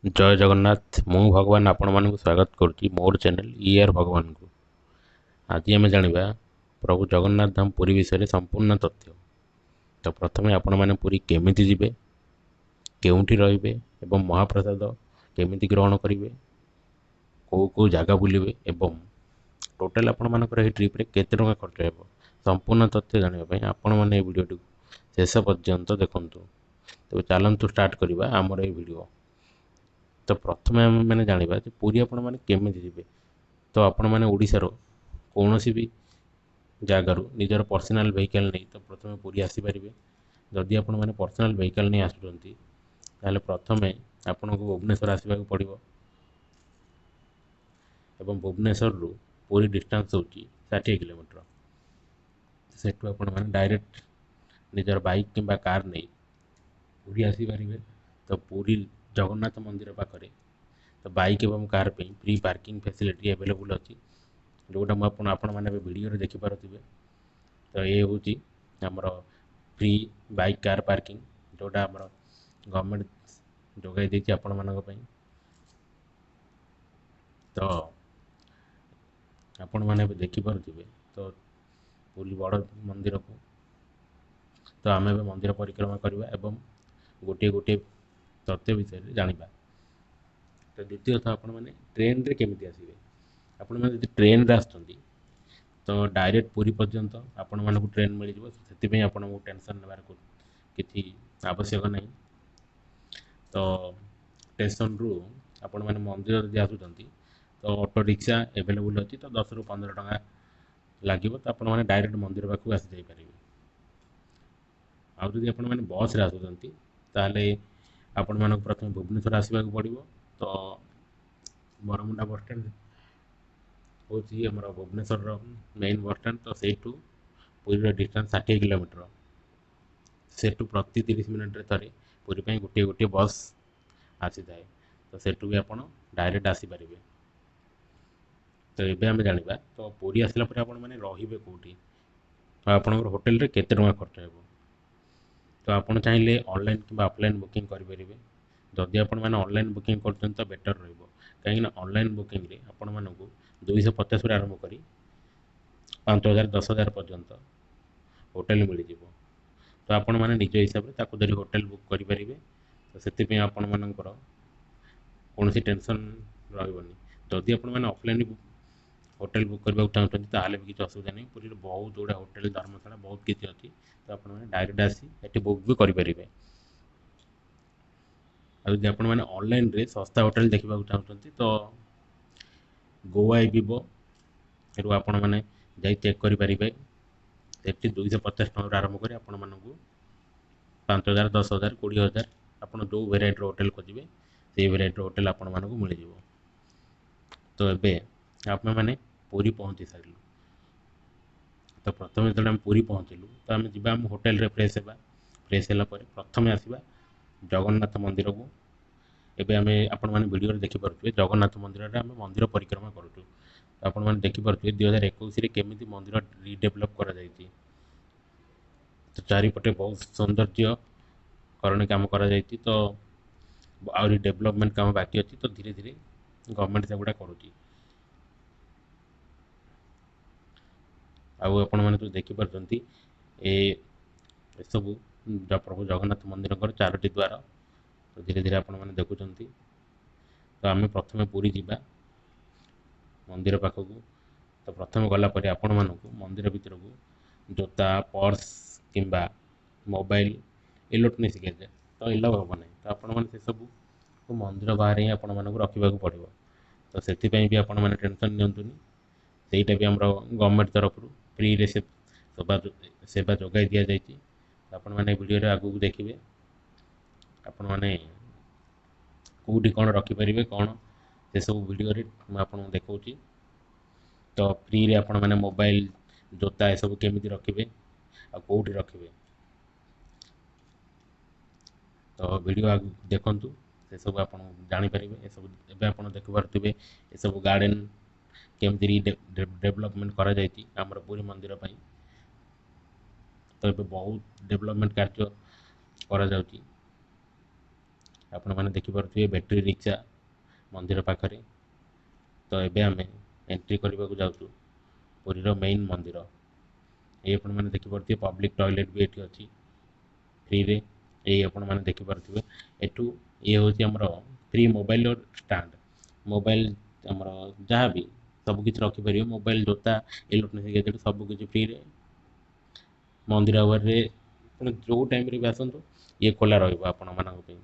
ଜୟ ଜଗନ୍ନାଥ। ମୁଁ ଭଗବାନ ଆପଣମାନଙ୍କୁ ସ୍ୱାଗତ କରୁଛି ମୋର ଚ୍ୟାନେଲ୍ ଇଆର୍ ଭଗବାନଙ୍କୁ। ଆଜି ଆମେ ଜାଣିବା ପ୍ରଭୁ ଜଗନ୍ନାଥ ଧାମ ପୁରୀ ବିଷୟରେ ସମ୍ପୂର୍ଣ୍ଣ ତଥ୍ୟ। ତ ପ୍ରଥମେ ଆପଣମାନେ ପୁରୀ କେମିତି ଯିବେ, କେଉଁଠି ରହିବେ ଏବଂ ମହାପ୍ରସାଦ କେମିତି ଗ୍ରହଣ କରିବେ, କେଉଁ କେଉଁ ଜାଗା ବୁଲିବେ ଏବଂ ଟୋଟାଲ୍ ଆପଣମାନଙ୍କର ଏହି ଟ୍ରିପ୍ରେ କେତେ ଟଙ୍କା ଖର୍ଚ୍ଚ ହେବ, ସମ୍ପୂର୍ଣ୍ଣ ତଥ୍ୟ ଜାଣିବା ପାଇଁ ଆପଣମାନେ ଏହି ଭିଡ଼ିଓଟିକୁ ଶେଷ ପର୍ଯ୍ୟନ୍ତ ଦେଖନ୍ତୁ। ତେବେ ଚାଲନ୍ତୁ ଷ୍ଟାର୍ଟ କରିବା ଆମର ଏହି ଭିଡ଼ିଓ। ତ ପ୍ରଥମେ ଆମେମାନେ ଜାଣିବା ଯେ ପୁରୀ ଆପଣମାନେ କେମିତି ଯିବେ। ତ ଆପଣମାନେ ଓଡ଼ିଶାର କୌଣସି ବି ଜାଗାରୁ ନିଜର ପର୍ସନାଲ୍ ଭେହିକାଲ୍ ନେଇ ତ ପ୍ରଥମେ ପୁରୀ ଆସିପାରିବେ। ଯଦି ଆପଣମାନେ ପର୍ସନାଲ୍ ଭେହିକାଲ୍ ନେଇ ଆସୁଛନ୍ତି, ତାହେଲେ ପ୍ରଥମେ ଆପଣଙ୍କୁ ଭୁବନେଶ୍ୱର ଆସିବାକୁ ପଡ଼ିବ ଏବଂ ଭୁବନେଶ୍ୱରରୁ ପୁରୀ ଡିଷ୍ଟାନ୍ସ ହେଉଛି 60 କିଲୋମିଟର। ସେଠୁ ଆପଣମାନେ ଡାଇରେକ୍ଟ ନିଜର ବାଇକ୍ କିମ୍ବା କାର୍ ନେଇ ପୁରୀ ଆସିପାରିବେ। ତ ପୁରୀ ଜଗନ୍ନାଥ ମନ୍ଦିର ପାଖରେ ତ ବାଇକ୍ ଏବଂ କାର୍ ପାଇଁ ଫ୍ରି ପାର୍କିଂ ଫ୍ୟାସିଲିଟି ଆଭେଲେବୁଲ୍ ଅଛି, ଯେଉଁଟା ମୁଁ ଆପଣମାନେ ଏବେ ଭିଡ଼ିଓରେ ଦେଖିପାରୁଥିବେ। ତ ଏ ହେଉଛି ଆମର ଫ୍ରି ବାଇକ୍ କାର୍ ପାର୍କିଂ, ଯେଉଁଟା ଆମର ଗଭର୍ଣ୍ଣମେଣ୍ଟ ଯୋଗାଇ ଦେଇଛି ଆପଣମାନଙ୍କ ପାଇଁ। ତ ଆପଣମାନେ ଏବେ ଦେଖିପାରୁଥିବେ ତ ପୁରୀ ବଡ଼ ମନ୍ଦିରକୁ। ତ ଆମେ ଏବେ ମନ୍ଦିର ପରିକ୍ରମା କରିବା ଏବଂ ଗୋଟିଏ ଗୋଟିଏ ତଥ୍ୟ ବିଷୟରେ ଜାଣିବା। ତ ଦ୍ୱିତୀୟତଃ, ଆପଣମାନେ ଟ୍ରେନରେ କେମିତି ଆସିବେ? ଆପଣମାନେ ଯଦି ଟ୍ରେନରେ ଆସୁଛନ୍ତି, ତ ଡାଇରେକ୍ଟ ପୁରୀ ପର୍ଯ୍ୟନ୍ତ ଆପଣମାନଙ୍କୁ ଟ୍ରେନ୍ ମିଳିଯିବ। ସେଥିପାଇଁ ଆପଣଙ୍କୁ ଟେନସନ୍ ନେବାର କିଛି ଆବଶ୍ୟକ ନାହିଁ। ତ ଷ୍ଟେସନରୁ ଆପଣମାନେ ମନ୍ଦିର ଯଦି ଆସୁଛନ୍ତି, ତ ଅଟୋ ରିକ୍ସା ଆଭେଲେବୁଲ୍ ଅଛି। ତ 10ରୁ 15 ଟଙ୍କା ଲାଗିବ, ତ ଆପଣମାନେ ଡାଇରେକ୍ଟ ମନ୍ଦିର ପାଖକୁ ଆସିଯାଇପାରିବେ। ଆଉ ଯଦି ଆପଣମାନେ ବସ୍ରେ ଆସୁଛନ୍ତି, ତାହେଲେ ଆପଣମାନଙ୍କୁ ପ୍ରଥମେ ଭୁବନେଶ୍ୱର ଆସିବାକୁ ପଡ଼ିବ। ତ ବରମୁଣ୍ଡା ବସଷ୍ଟାଣ୍ଡ ହେଉଛି ଆମର ଭୁବନେଶ୍ୱରର ମେନ୍ ବସଷ୍ଟାଣ୍ଡ। ତ ସେଇଠୁ ପୁରୀର ଡିଷ୍ଟାନ୍ସ 60 କିଲୋମିଟର। ସେଠୁ ପ୍ରତି 30 ମିନିଟ୍ରେ ଥରେ ପୁରୀ ପାଇଁ ଗୋଟିଏ ଗୋଟିଏ ବସ୍ ଆସିଥାଏ। ତ ସେଠୁ ବି ଆପଣ ଡାଇରେକ୍ଟ ଆସିପାରିବେ। ତ ଏବେ ଆମେ ଜାଣିବା, ତ ପୁରୀ ଆସିଲା ପରେ ଆପଣମାନେ ରହିବେ କେଉଁଠି ଆଉ ଆପଣଙ୍କର ହୋଟେଲରେ କେତେ ଟଙ୍କା ଖର୍ଚ୍ଚ ହେବ। ତ ଆପଣ ଚାହିଁଲେ ଅନଲାଇନ୍ କିମ୍ବା ଅଫଲାଇନ୍ ବୁକିଂ କରିପାରିବେ। ଯଦି ଆପଣମାନେ ଅନଲାଇନ୍ ବୁକିଂ କରୁଛନ୍ତି, ତ ବେଟର୍ ରହିବ, କାହିଁକିନା ଅନଲାଇନ୍ ବୁକିଂରେ ଆପଣମାନଙ୍କୁ 250ରୁ ଆରମ୍ଭ କରି 5000, 10,000 ପର୍ଯ୍ୟନ୍ତ ହୋଟେଲ ମିଳିଯିବ। ତ ଆପଣମାନେ ନିଜ ହିସାବରେ ତାକୁ ଧରି ହୋଟେଲ ବୁକ୍ କରିପାରିବେ। ତ ସେଥିପାଇଁ ଆପଣମାନଙ୍କର କୌଣସି ଟେନସନ୍ ରହିବନି। ଯଦି ଆପଣମାନେ ଅଫଲାଇନ୍ ହୋଟେଲ ବୁକ୍ କରିବାକୁ ଚାହୁଁଛନ୍ତି, ତାହେଲେ ବି କିଛି ଅସୁବିଧା ନାହିଁ। ପୁରୀରେ ବହୁତ ଗୁଡ଼ା ହୋଟେଲ, ଧର୍ମଶାଳା ବହୁତ କିଛି ଅଛି। ତ ଆପଣମାନେ ଡାଇରେକ୍ଟ ଆସି ଏଠି ବୁକ୍ ବି କରିପାରିବେ। ଆଉ ଯଦି ଆପଣମାନେ ଅନଲାଇନ୍ରେ ଶସ୍ତା ହୋଟେଲ ଦେଖିବାକୁ ଚାହୁଁଛନ୍ତି, ତ ଗୋଆ ରୁ ଆପଣମାନେ ଯାଇ ଚେକ୍ କରିପାରିବେ। ସେଠି 250 ଟଙ୍କାରୁ ଆରମ୍ଭ କରି ଆପଣମାନଙ୍କୁ 5000, 10,000, 20,000, ଆପଣ ଯେଉଁ ଭେରାଇଟିର ହୋଟେଲ ଖୋଜିବେ, ସେଇ ଭେରାଇଟିର ହୋଟେଲ ଆପଣମାନଙ୍କୁ ମିଳିଯିବ। ତ ଏବେ ଆପଣମାନେ ପୁରୀ ପହଞ୍ଚି ସାରିଲୁ। ତ ପ୍ରଥମେ ଯେତେବେଳେ ଆମେ ପୁରୀ ପହଞ୍ଚିଲୁ, ତ ଆମେ ଯିବା ଆମ ହୋଟେଲରେ ଫ୍ରେଶ୍ ହେବା। ଫ୍ରେଶ୍ ହେଲା ପରେ ପ୍ରଥମେ ଆସିବା ଜଗନ୍ନାଥ ମନ୍ଦିରକୁ। ଏବେ ଆମେ ଆପଣମାନେ ଭିଡ଼ିଓରେ ଦେଖିପାରୁଥିବେ, ଜଗନ୍ନାଥ ମନ୍ଦିରରେ ଆମେ ମନ୍ଦିର ପରିକ୍ରମା କରୁଛୁ। ଆପଣମାନେ ଦେଖିପାରୁଥିବେ 2021ରେ କେମିତି ମନ୍ଦିର ରିଡେଭଲପ୍ କରାଯାଇଛି। ତ ଚାରିପଟେ ବହୁତ ସୌନ୍ଦର୍ଯ୍ୟକରଣ କାମ କରାଯାଇଛି। ତ ଆହୁରି ଡେଭଲପମେଣ୍ଟ କାମ ବାକି ଅଛି। ତ ଧୀରେ ଧୀରେ ଗଭର୍ଣ୍ଣମେଣ୍ଟ ସେଗୁଡ଼ା କରୁଛି। ଆଉ ଆପଣମାନେ ଯେଉଁ ଦେଖିପାରୁଛନ୍ତି, ଏସବୁ ପ୍ରଭୁ ଜଗନ୍ନାଥ ମନ୍ଦିରଙ୍କର ଚାରୋଟି ଦ୍ୱାର। ତ ଧୀରେ ଧୀରେ ଆପଣମାନେ ଦେଖୁଛନ୍ତି। ତ ଆମେ ପ୍ରଥମେ ପୁରୀ ଯିବା ମନ୍ଦିର ପାଖକୁ। ତ ପ୍ରଥମେ ଗଲା ପରେ ଆପଣମାନଙ୍କୁ ମନ୍ଦିର ଭିତରକୁ ଜୋତା, ପର୍ସ କିମ୍ବା ମୋବାଇଲ, ଇଲେକ୍ଟ୍ରୋନିକ୍ସ ଗ୍ୟାଜେଟ୍ ତ ଏଲାଉ ହେବ ନାହିଁ। ତ ଆପଣମାନେ ସେସବୁକୁ ମନ୍ଦିର ବାହାରେ ହିଁ ଆପଣମାନଙ୍କୁ ରଖିବାକୁ ପଡ଼ିବ। ତ ସେଥିପାଇଁ ବି ଆପଣମାନେ ଟେନସନ୍ ନିଅନ୍ତୁନି। ସେଇଟା ବି ଆମର ଗଭର୍ଣ୍ଣମେଣ୍ଟ ତରଫରୁ ଫ୍ରିରେ ସେ ସେବା ଯୋଗାଇ ଦିଆଯାଇଛି। ଆପଣମାନେ ଭିଡ଼ିଓରେ ଆଗକୁ ଦେଖିବେ, ଆପଣମାନେ କେଉଁଠି କ'ଣ ରଖିପାରିବେ କ'ଣ, ସେସବୁ ଭିଡ଼ିଓରେ ମୁଁ ଆପଣଙ୍କୁ ଦେଖାଉଛି। ତ ଫ୍ରିରେ ଆପଣମାନେ ମୋବାଇଲ, ଜୋତା ଏସବୁ କେମିତି ରଖିବେ ଆଉ କେଉଁଠି ରଖିବେ, ତ ଭିଡ଼ିଓ ଆଗକୁ ଦେଖନ୍ତୁ, ସେସବୁ ଆପଣ ଜାଣିପାରିବେ। ଏସବୁ ଏବେ ଆପଣ ଦେଖିପାରୁଥିବେ, ଏସବୁ ଗାର୍ଡ଼େନ୍ କେମିତି ଡେଭଲପମେଣ୍ଟ କରାଯାଇଛି ଆମର ପୁରୀ ମନ୍ଦିର ପାଇଁ। ତ ଏବେ ବହୁତ ଡେଭଲପମେଣ୍ଟ କାର୍ଯ୍ୟ କରାଯାଉଛି। ଆପଣମାନେ ଦେଖିପାରୁଥିବେ ବ୍ୟାଟେରୀ ରିକ୍ସା ମନ୍ଦିର ପାଖରେ। ତ ଏବେ ଆମେ ଏଣ୍ଟ୍ରି କରିବାକୁ ଯାଉଛୁ ପୁରୀର ମେନ୍ ମନ୍ଦିର। ଏଇ ଆପଣମାନେ ଦେଖିପାରୁଥିବେ ପବ୍ଲିକ୍ ଟଏଲେଟ୍ ବି ଏଠି ଅଛି ଫ୍ରିରେ। ଏଇ ଆପଣମାନେ ଦେଖିପାରୁଥିବେ ଏଠୁ ଇଏ ହେଉଛି ଆମର ଫ୍ରି ମୋବାଇଲର ଷ୍ଟାଣ୍ଡ। ମୋବାଇଲ ଆମର ଯାହା ବି ସବୁ କିଛି ରଖିପାରିବେ, ମୋବାଇଲ, ଜୋତା, ଇଲେକ୍ଟ୍ରୋନିକ୍ସ ଗ୍ୟାଜେଟ୍ ସବୁ କିଛି ଫ୍ରିରେ। ମନ୍ଦିର ଆୱାରରେ ଆପଣ ଯେଉଁ ଟାଇମ୍ରେ ବି ଆସନ୍ତୁ ଇଏ ଖୋଲା ରହିବ ଆପଣମାନଙ୍କ ପାଇଁ।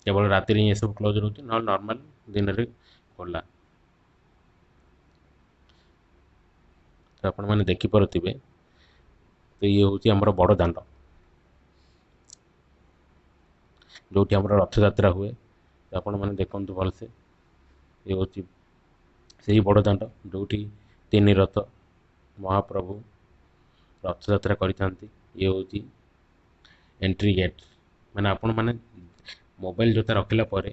କେବଳ ରାତିରେ ହିଁ ଏସବୁ କ୍ଲୋଜ୍ ରହୁଛି, ନହେଲେ ନର୍ମାଲ ଦିନରେ ଖୋଲା। ତ ଆପଣମାନେ ଦେଖିପାରୁଥିବେ ତ ଇଏ ହେଉଛି ଆମର ବଡ଼ ଦାଣ୍ଡ, ଯେଉଁଠି ଆମର ରଥଯାତ୍ରା ହୁଏ। ତ ଆପଣମାନେ ଦେଖନ୍ତୁ ଭଲସେ, ଇଏ ହେଉଛି ସେଇ ବଡ଼ ଦାଣ୍ଡ ଯେଉଁଠି ତିନି ରଥ ମହାପ୍ରଭୁ ରଥଯାତ୍ରା କରିଥାନ୍ତି। ଇଏ ହେଉଛି ଏଣ୍ଟ୍ରି ଗେଟ୍, ମାନେ ଆପଣମାନେ ମୋବାଇଲ ଜୋତା ରଖିଲା ପରେ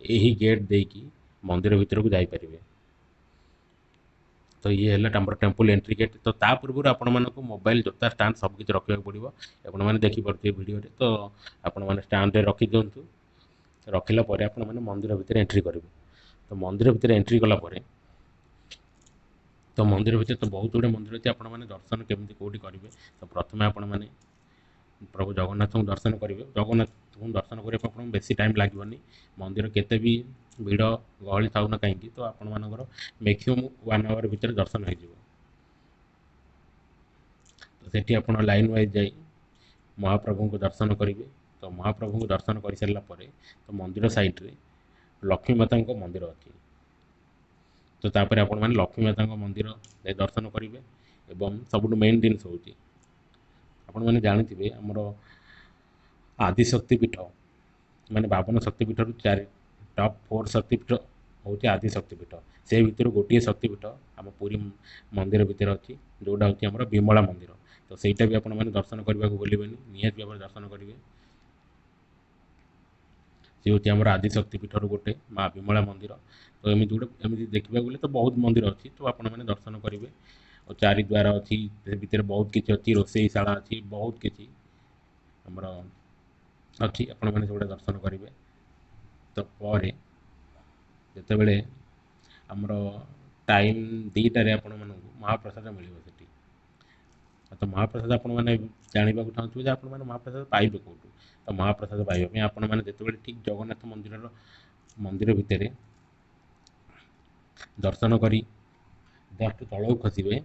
ଏହି ଗେଟ୍ ଦେଇକି ମନ୍ଦିର ଭିତରକୁ ଯାଇପାରିବେ। ତ ଇଏ ହେଲା ଆମର ଟେମ୍ପଲ୍ ଏଣ୍ଟ୍ରି ଗେଟ୍। ତ ତା ପୂର୍ବରୁ ଆପଣମାନଙ୍କୁ ମୋବାଇଲ, ଜୋତା, ଷ୍ଟାଣ୍ଡ ସବୁକିଛି ରଖିବାକୁ ପଡ଼ିବ। ଆପଣମାନେ ଦେଖିପାରୁଥିବେ ଭିଡ଼ିଓରେ। ତ ଆପଣମାନେ ଷ୍ଟାଣ୍ଡରେ ରଖିଦିଅନ୍ତୁ। ରଖିଲା ପରେ ଆପଣମାନେ ମନ୍ଦିର ଭିତରେ ଏଣ୍ଟ୍ରି କରିବେ। ତ ମନ୍ଦିର ଭିତରେ ଏଣ୍ଟ୍ରି କଲା ପରେ ତ ମନ୍ଦିର ଭିତରେ ତ ବହୁତ ଗୁଡ଼ିଏ ମନ୍ଦିର ଅଛି, ଆପଣମାନେ ଦର୍ଶନ କେମିତି କେଉଁଠି କରିବେ? ତ ପ୍ରଥମେ ଆପଣମାନେ ପ୍ରଭୁ ଜଗନ୍ନାଥଙ୍କୁ ଦର୍ଶନ କରିବେ। ଜଗନ୍ନାଥଙ୍କୁ ଦର୍ଶନ କରିବାକୁ ଆପଣଙ୍କୁ ବେଶୀ ଟାଇମ୍ ଲାଗିବନି। ମନ୍ଦିର କେତେ ବି ଭିଡ଼ ଗହଳି ଥାଉ ନା କାହିଁକି, ତ ଆପଣମାନଙ୍କର ମ୍ୟାକ୍ସିମମ୍ 1 ଆୱାର ଭିତରେ ଦର୍ଶନ ହେଇଯିବ। ତ ସେଠି ଆପଣ ଲାଇନ୍ ୱାଇଜ୍ ଯାଇ ମହାପ୍ରଭୁଙ୍କୁ ଦର୍ଶନ କରିବେ। ତ ମହାପ୍ରଭୁଙ୍କୁ ଦର୍ଶନ କରିସାରିଲା ପରେ ତ ମନ୍ଦିର ସାଇଡ଼୍ରେ ଲକ୍ଷ୍ମୀ ମାତାଙ୍କ ମନ୍ଦିର ଅଛି। ତ ତାପରେ ଆପଣମାନେ ଲକ୍ଷ୍ମୀ ମାତାଙ୍କ ମନ୍ଦିର ଯାଇ ଦର୍ଶନ କରିବେ। ଏବଂ ସବୁଠୁ ମେନ୍ ଜିନିଷ ହେଉଛି ଆପଣମାନେ ଜାଣିଥିବେ ଆମର ଆଦିଶକ୍ତି ପୀଠ, ମାନେ 52 ଶକ୍ତିପୀଠରୁ 4 ଟପ୍ 4 ଶକ୍ତିପୀଠ ହେଉଛି ଆଦିଶକ୍ତି ପୀଠ। ସେ ଭିତରୁ ଗୋଟିଏ ଶକ୍ତିପୀଠ ଆମ ପୁରୀ ମନ୍ଦିର ଭିତରେ ଅଛି, ଯେଉଁଟା ହେଉଛି ଆମର ବିମଳା ମନ୍ଦିର। ତ ସେଇଟା ବି ଆପଣମାନେ ଦର୍ଶନ କରିବାକୁ ଭୁଲିବେନି, ନିହାତି ଭାବରେ ଦର୍ଶନ କରିବେ। ସେ ହେଉଛି ଆମର ଆଦିଶକ୍ତି ପୀଠରୁ ଗୋଟେ ମା ବିମଳା ମନ୍ଦିର। ତ ଏମିତି ଗୋଟେ ଏମିତି ଦେଖିବାକୁ ଗଲେ ତ ବହୁତ ମନ୍ଦିର ଅଛି, ତ ଆପଣମାନେ ଦର୍ଶନ କରିବେ। ଆଉ ଚାରିଦ୍ୱାର ଅଛି, ସେ ଭିତରେ ବହୁତ କିଛି ଅଛି, ରୋଷେଇଶାଳା ଅଛି, ବହୁତ କିଛି ଆମର ଅଛି, ଆପଣମାନେ ସେଗୁଡ଼ା ଦର୍ଶନ କରିବେ। ତ ପରେ ଯେତେବେଳେ ଆମର ଟାଇମ୍ 2ଟାରେ ଆପଣମାନଙ୍କୁ ମହାପ୍ରସାଦ ମିଳିବ ସେଠି। ତ ମହାପ୍ରସାଦ ଆପଣମାନେ ଜାଣିବାକୁ ଚାହୁଁଥିବେ ଯେ ଆପଣମାନେ ମହାପ୍ରସାଦ ପାଇବେ କେଉଁଠୁ? ତ ମହାପ୍ରସାଦ ପାଇବା ପାଇଁ ଆପଣମାନେ ଯେତେବେଳେ ଠିକ୍ ଜଗନ୍ନାଥ ମନ୍ଦିରର ମନ୍ଦିର ଭିତରେ ଦର୍ଶନ କରି ଜଷ୍ଟ ତଳକୁ ଖସିବେ,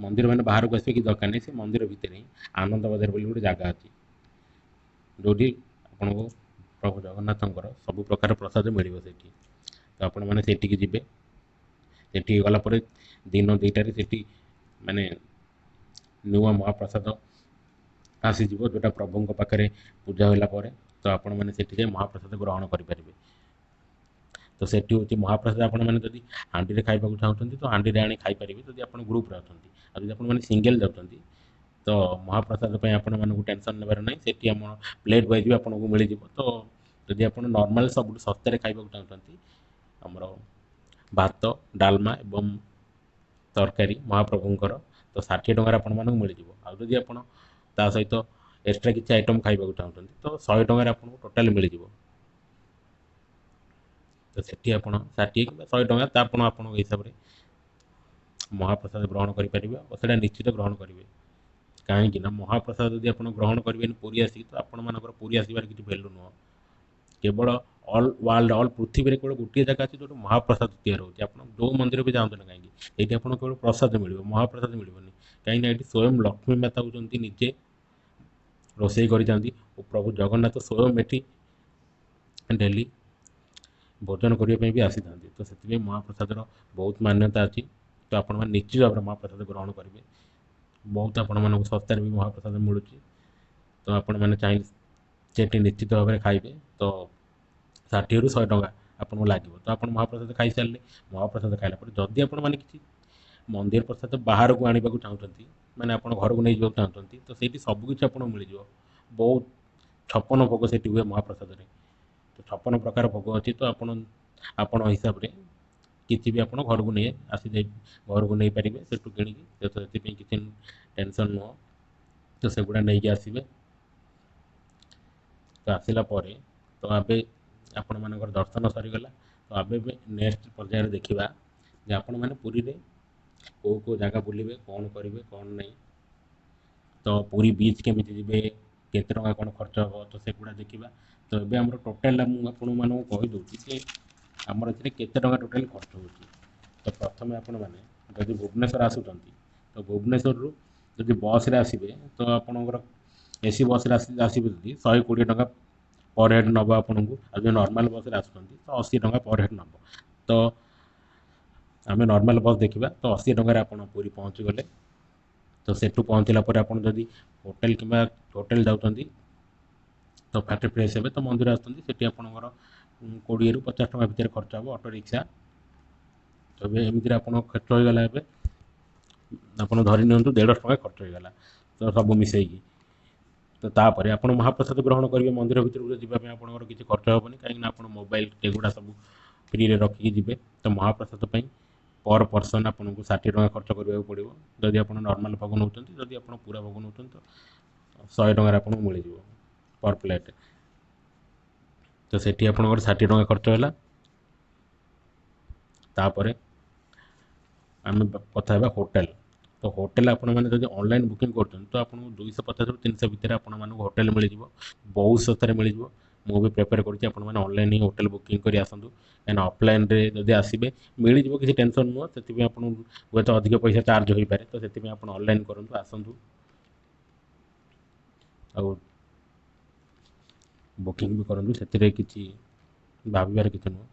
ମନ୍ଦିର ମାନେ ବାହାରକୁ ଆସିବେ କି ଦରକାର ନାହିଁ, ସେ ମନ୍ଦିର ଭିତରେ ହିଁ ଆନନ୍ଦ ବଜାର ବୋଲି ଗୋଟେ ଜାଗା ଅଛି, ଯେଉଁଠି ଆପଣଙ୍କୁ ପ୍ରଭୁ ଜଗନ୍ନାଥଙ୍କର ସବୁ ପ୍ରକାର ପ୍ରସାଦ ମିଳିବ ସେଠି। ତ ଆପଣମାନେ ସେଠିକି ଯିବେ। ସେଠିକି ଗଲା ପରେ ଦିନ 2ଟାରେ ସେଠି ମାନେ ନୂଆ ମହାପ୍ରସାଦ ଆସିଯିବ, ଯେଉଁଟା ପ୍ରଭୁଙ୍କ ପାଖରେ ପୂଜା ହେଲା ପରେ। ତ ଆପଣମାନେ ସେଠି ଯାଇ ମହାପ୍ରସାଦ ଗ୍ରହଣ କରିପାରିବେ। ତ ସେଠି ହେଉଛି ମହାପ୍ରସାଦ। ଆପଣମାନେ ଯଦି ହାଣ୍ଡିରେ ଖାଇବାକୁ ଚାହୁଁଛନ୍ତି ତ ହାଣ୍ଡିରେ ଆଣି ଖାଇପାରିବେ, ଯଦି ଆପଣ ଗ୍ରୁପ୍ରେ ଅଛନ୍ତି। ଆଉ ଯଦି ଆପଣମାନେ ସିଙ୍ଗେଲ୍ ଯାଉଛନ୍ତି ତ ମହାପ୍ରସାଦ ପାଇଁ ଆପଣମାନଙ୍କୁ ଟେନସନ୍ ନେବାର ନାହିଁ, ସେଠି ଆମ ପ୍ଲେଟ୍ ୱାଇଜ୍ ବି ଆପଣଙ୍କୁ ମିଳିଯିବ। ତ ଯଦି ଆପଣ ନର୍ମାଲ୍ ସବୁଠୁ ଶସ୍ତାରେ ଖାଇବାକୁ ଚାହୁଁଛନ୍ତି, ଆମର ଭାତ, ଡାଲମା ଏବଂ ତରକାରୀ ମହାପ୍ରଭୁଙ୍କର ତ 60 ଟଙ୍କାରେ ଆପଣମାନଙ୍କୁ ମିଳିଯିବ। ଆଉ ଯଦି ଆପଣ ତା ସହିତ ଏକ୍ସଟ୍ରା କିଛି ଆଇଟମ୍ ଖାଇବାକୁ ଚାହୁଁଛନ୍ତି ତ 100 ଟଙ୍କାରେ ଆପଣଙ୍କୁ ଟୋଟାଲି ମିଳିଯିବ। ତ ସେଠି ଆପଣ 60 କିମ୍ବା 100 ଟଙ୍କା ତା ଆପଣ ଆପଣଙ୍କ ହିସାବରେ ମହାପ୍ରସାଦ ଗ୍ରହଣ କରିପାରିବେ। ଆଉ ସେଇଟା ନିଶ୍ଚିତ ଗ୍ରହଣ କରିବେ, କାହିଁକି ନା ମହାପ୍ରସାଦ ଯଦି ଆପଣ ଗ୍ରହଣ କରିବେନି ପୁରୀ ଆସିକି, ତ ଆପଣମାନଙ୍କର ପୁରୀ ଆସିବାର କିଛି ଭ୍ୟାଲୁ ନୁହଁ। କେବଳ ଅଲ୍ ୱାର୍ଲଡ, ଅଲ୍ ପୃଥିବୀରେ କେବଳ ଗୋଟିଏ ଜାଗା ଅଛି ଯେଉଁଠି ମହାପ୍ରସାଦ ତିଆରି ହେଉଛି। ଆପଣ ଯେଉଁ ମନ୍ଦିର ବି ଯାଆନ୍ତୁ ନା କାହିଁକି, ଏଇଠି ଆପଣଙ୍କୁ କେବଳ ପ୍ରସାଦ ମିଳିବ, ମହାପ୍ରସାଦ ମିଳିବନି। କାହିଁକିନା ଏଇଠି ସ୍ୱୟଂ ଲକ୍ଷ୍ମୀ ମାତା ହେଉଛନ୍ତି ନିଜେ ରୋଷେଇ କରିଥାନ୍ତି ଓ ପ୍ରଭୁ ଜଗନ୍ନାଥ ସ୍ୱୟଂ ଏଠି ଡେଲି ଭୋଜନ କରିବା ପାଇଁ ବି ଆସିଥାନ୍ତି। ତ ସେଥିପାଇଁ ମହାପ୍ରସାଦର ବହୁତ ମାନ୍ୟତା ଅଛି। ତ ଆପଣମାନେ ନିଶ୍ଚିତ ଭାବରେ ମହାପ୍ରସାଦ ଗ୍ରହଣ କରିବେ। ବହୁତ ଆପଣମାନଙ୍କୁ ଶସ୍ତାରେ ବି ମହାପ୍ରସାଦ ମିଳୁଛି। ତ ଆପଣମାନେ ଚାହିଁଲେ ସେଠି ନିଶ୍ଚିତ ଭାବରେ ଖାଇବେ। ତ 60ରୁ 100 ଟଙ୍କା ଆପଣଙ୍କୁ ଲାଗିବ। ତ ଆପଣ ମହାପ୍ରସାଦ ଖାଇସାରିଲେ, ମହାପ୍ରସାଦ ଖାଇଲା ପରେ ଯଦି ଆପଣମାନେ କିଛି ମନ୍ଦିର ପ୍ରସାଦ ବାହାରକୁ ଆଣିବାକୁ ଚାହୁଁଛନ୍ତି, ମାନେ ଆପଣ ଘରକୁ ନେଇଯିବାକୁ ଚାହୁଁଛନ୍ତି, ତ ସେଇଠି ସବୁକିଛି ଆପଣଙ୍କୁ ମିଳିଯିବ। ବହୁତ 56 ଭୋଗ ସେଠି ହୁଏ ମହାପ୍ରସାଦରେ। ତ 56 ପ୍ରକାର ଭୋଗ ଅଛି। ତ ଆପଣ ଆପଣ ହିସାବରେ କିଛି ବି ଆପଣ ଘରକୁ ନେଇ ଆସି ଯାଇ ଘରକୁ ନେଇପାରିବେ ସେଠୁ କିଣିକି। ତ ସେଥିପାଇଁ କିଛି ଟେନସନ୍ ନୁହଁ। ତ ସେଗୁଡ଼ା ନେଇକି ଆସିବେ। ତ ଆସିଲା ପରେ ତ ଏବେ ଆପଣମାନଙ୍କର ଦର୍ଶନ ସରିଗଲା। ତ ଏବେ ନେକ୍ସଟ ପର୍ଯ୍ୟାୟରେ ଦେଖିବା ଯେ ଆପଣମାନେ ପୁରୀରେ କେଉଁ କେଉଁ ଜାଗା ବୁଲିବେ, କ'ଣ କରିବେ, କ'ଣ ନାହିଁ। ତ ପୁରୀ ବିଚ୍ କେମିତି ଯିବେ, କେତେ ଟଙ୍କା କ'ଣ ଖର୍ଚ୍ଚ ହେବ, ତ ସେଗୁଡ଼ା ଦେଖିବା। ତ ଏବେ ଆମର ଟୋଟାଲ ମୁଁ ଆପଣମାନଙ୍କୁ କହିଦେଉଛି ଯେ ଆମର ଏଥିରେ କେତେ ଟଙ୍କା ଟୋଟାଲ ଖର୍ଚ୍ଚ ହେଉଛି। ତ ପ୍ରଥମେ ଆପଣମାନେ ଯଦି ଭୁବନେଶ୍ୱର ଆସୁଛନ୍ତି, ତ ଭୁବନେଶ୍ୱରରୁ ଯଦି ବସ୍ରେ ଆସିବେ, ତ ଆପଣଙ୍କର ଏସି ବସ୍ରେ ଆସିବେ ଯଦି 120 ଟଙ୍କା ପର୍ ହେଡ଼୍ ନେବ ଆପଣଙ୍କୁ। ଆଉ ଯଦି ନର୍ମାଲ୍ ବସ୍ରେ ଆସୁଛନ୍ତି ତ 80 ଟଙ୍କା ପର୍ ହେଡ଼୍ ନେବ। ତ ଆମେ ନର୍ମାଲ୍ ବସ୍ ଦେଖିବା। ତ 80 ଟଙ୍କାରେ ଆପଣ ପୁରୀ ପହଞ୍ଚିଗଲେ। ତ ସେଠୁ ପହଞ୍ଚିଲା ପରେ ଆପଣ ଯଦି ହୋଟେଲ କିମ୍ବା ହୋଟେଲ ଯାଉଛନ୍ତି, ତ ଫାଷ୍ଟ ଫ୍ରେଶ୍ ହେବେ, ତ ମନ୍ଦିର ଆସୁଛନ୍ତି, ସେଠି ଆପଣଙ୍କର 20ରୁ 50 ଟଙ୍କା ଭିତରେ ଖର୍ଚ୍ଚ ହେବ ଅଟୋ ରିକ୍ସା। ତ ଏବେ ଏମିତିରେ ଆପଣ ଖର୍ଚ୍ଚ ହୋଇଗଲା, ଏବେ ଆପଣ ଧରି ନିଅନ୍ତୁ 150 ଟଙ୍କା ଖର୍ଚ୍ଚ ହୋଇଗଲା ତ ସବୁ ମିଶେଇକି। ତ ତାପରେ ଆପଣ ମହାପ୍ରସାଦ ଗ୍ରହଣ କରିବେ। ମନ୍ଦିର ଭିତରକୁ ଯିବା ପାଇଁ ଆପଣଙ୍କର କିଛି ଖର୍ଚ୍ଚ ହେବନି, କାହିଁକିନା ଆପଣ ମୋବାଇଲ ଏଗୁଡ଼ା ସବୁ ଫ୍ରିରେ ରଖିକି ଯିବେ। ତ ମହାପ୍ରସାଦ ପାଇଁ ପର୍ ପର୍ସନ୍ ଆପଣଙ୍କୁ 60 ଟଙ୍କା ଖର୍ଚ୍ଚ କରିବାକୁ ପଡ଼ିବ ଯଦି ଆପଣ ନର୍ମାଲ୍ ଭୋଗ ନେଉଛନ୍ତି। ଯଦି ଆପଣ ପୁରା ଭୋଗ ନେଉଛନ୍ତି, ତ 100 ଟଙ୍କାରେ ଆପଣଙ୍କୁ ମିଳିଯିବ ପର୍ ପ୍ଲେଟ୍। ତ ସେଠି ଆପଣଙ୍କର 60 ଟଙ୍କା ଖର୍ଚ୍ଚ ହେଲା। ତାପରେ ଆମେ କଥା ହେବା ହୋଟେଲ। ତ ହୋଟେଲ ଆପଣମାନେ ଯଦି ଅନଲାଇନ୍ ବୁକିଂ କରୁଛନ୍ତି, ତ ଆପଣଙ୍କୁ 250ରୁ 300 ଭିତରେ ଆପଣମାନଙ୍କୁ ହୋଟେଲ ମିଳିଯିବ, ବହୁତ ଶସ୍ତାରେ ମିଳିଯିବ। ମୁଁ ବି ପ୍ରିଫର୍ କରୁଛି ଆପଣମାନେ ଅନଲାଇନ୍ ହିଁ ହୋଟେଲ ବୁକିଂ କରି ଆସନ୍ତୁ, କାହିଁକିନା ଅଫଲାଇନ୍ରେ ଯଦି ଆସିବେ ମିଳିଯିବ, କିଛି ଟେନସନ୍ ନୁହଁ। ସେଥିପାଇଁ ଆପଣଙ୍କୁ ହୁଏତ ଅଧିକ ପଇସା ଚାର୍ଜ ହୋଇପାରେ। ତ ସେଥିପାଇଁ ଆପଣ ଅନଲାଇନ୍ କରନ୍ତୁ, ଆସନ୍ତୁ ଆଉ ବୁକିଂ ବି କରନ୍ତୁ, ସେଥିରେ କିଛି ଭାବିବାର କିଛି ନୁହଁ।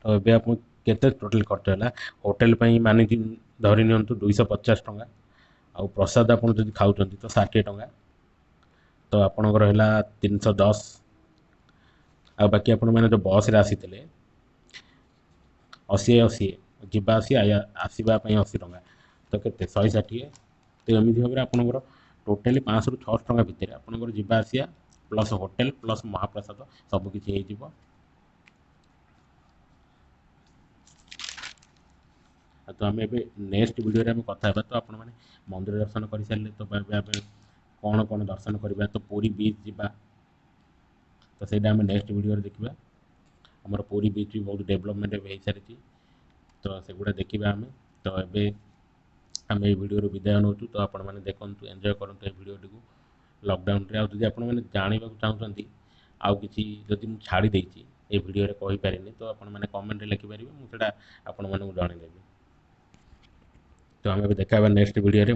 ତ ଏବେ ଆପଣ କେତେ ଟୋଟାଲ୍ ଖର୍ଚ୍ଚ ହେଲା ହୋଟେଲ ପାଇଁ ମାନିକି ଧରି ନିଅନ୍ତୁ 250 ଟଙ୍କା, ଆଉ ପ୍ରସାଦ ଆପଣ ଯଦି ଖାଉଛନ୍ତି ତ 60 ଟଙ୍କା, ତ ଆପଣଙ୍କର ହେଲା 310। ଆଉ ବାକି ଆପଣମାନେ ଯେଉଁ ବସ୍ରେ ଆସିଥିଲେ 80 80 ଯିବା ଆସିବା ଆସିବା ପାଇଁ 80 ଟଙ୍କା, ତ କେତେ 160। ତ ଏମିତି ଭାବରେ ଆପଣଙ୍କର ଟୋଟାଲି 500ରୁ 600 ଟଙ୍କା ଭିତରେ ଆପଣଙ୍କର ଯିବା ଆସିବା ପ୍ଲସ୍ ହୋଟେଲ ପ୍ଲସ୍ ମହାପ୍ରସାଦ ସବୁକିଛି ହେଇଯିବ। ତ ଆମେ ଏବେ ନେକ୍ସଟ ଭିଡ଼ିଓରେ ଆମେ କଥା ହେବା। ତ ଆପଣମାନେ ମନ୍ଦିର ଦର୍ଶନ କରିସାରିଲେ, ତ ଏବେ ଆମେ କ'ଣ କ'ଣ ଦର୍ଶନ କରିବା, ତ ପୁରୀ ବିଚ୍ ଯିବା, ତ ସେଇଟା ଆମେ ନେକ୍ସଟ ଭିଡ଼ିଓରେ ଦେଖିବା। ଆମର ପୁରୀ ବିଚ୍ ବି ବହୁତ ଡେଭଲପମେଣ୍ଟ ଏବେ ହେଇସାରିଛି, ତ ସେଗୁଡ଼ା ଦେଖିବା ଆମେ। ତ ଏବେ ଆମେ ଏଇ ଭିଡ଼ିଓରୁ ବିଦାୟ ନେଉଛୁ। ତ ଆପଣମାନେ ଦେଖନ୍ତୁ, ଏନ୍ଜୟ କରନ୍ତୁ ଏଇ ଭିଡ଼ିଓଟିକୁ ଲକଡାଉନରେ। ଆଉ ଯଦି ଆପଣମାନେ ଜାଣିବାକୁ ଚାହୁଁଛନ୍ତି, ଆଉ କିଛି ଯଦି ମୁଁ ଛାଡ଼ି ଦେଇଛି ଏଇ ଭିଡ଼ିଓରେ କହିପାରିନି, ତ ଆପଣମାନେ କମେଣ୍ଟରେ ଲେଖିପାରିବେ, ମୁଁ ସେଇଟା ଆପଣମାନଙ୍କୁ ଜଣାଇଦେବି। ତ ଆମେ ଏବେ ଦେଖା ହେବା ନେକ୍ସଟ ଭିଡ଼ିଓରେ।